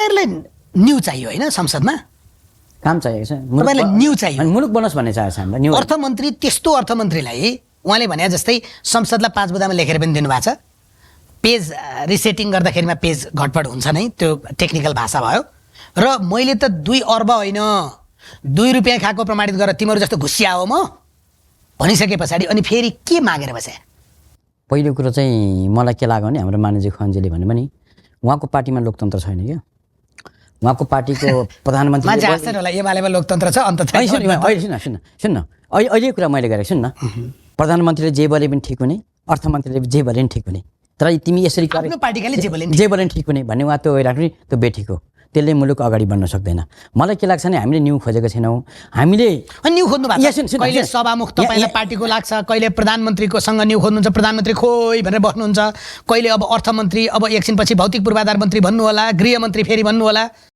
तपाईँहरूलाई न्यू चाहियो होइन संसदमा काम चाहिएको छ तपाईँलाई न्यू चाहियो अनि मुलुक बनोस् भन्ने चाहेको छ हामीलाई न्यू अर्थमन्त्री त्यस्तो अर्थमन्त्रीलाई उहाँले भने जस्तै संसदलाई 5 बुँदामा लेखेर पनि दिनुभएको छ पेज रिसेटिङ गर्दाखेरिमा पेज घटबड हुन्छ नै त्यो टेक्निकल भाषा भयो र मैले त 2 अर्ब होइन 2 रुपियाँ खाएको प्रमाणित गरेर तिमीहरू जस्तो घुसिया हो म भनिसके पछाडि अनि फेरि के मागेर बसे पहिलो कुरो चाहिँ मलाई के लाग्यो भने हाम्रो माननीय खन्जेले भन्नु पनि उहाँको पार्टीमा लोकतन्त्र छैन क्या उहाँको पार्टीको प्रधानमन्त्री मान्छे हाँस्छन् होला एमालेमा लोकतन्त्र छ अन्त सुन्न अहिले कुरा मैले गरेको सुन्न प्रधानमन्त्रीले जे बोले पनि ठिक हुने अर्थमन्त्रीले जे बोले पनि ठिक हुने तर तिमी यसरी आफ्नो पार्टीकाले जे बोले पनि ठिक हुने भन्ने उहाँ त्यो गइराख्नु त्यो बेठिक हो त्यसले मुलुक अगाडि बढ्न सक्दैन मलाई के लाग्छ भने हामीले न्यू खोजेको छैनौँ हामीले न्यू खोज्नु भएको छ कहिले सभामुख तपाईँलाई पार्टीको लाग्छ कहिले प्रधानमन्त्रीको सँग न्यू खोज्नुहुन्छ प्रधानमन्त्री खोइ भनेर बस्नुहुन्छ कहिले अब अर्थमन्त्री अब एकछिनपछि भौतिक पूर्वाधार मन्त्री भन्नु होला गृहमन्त्री फेरि भन्नु होला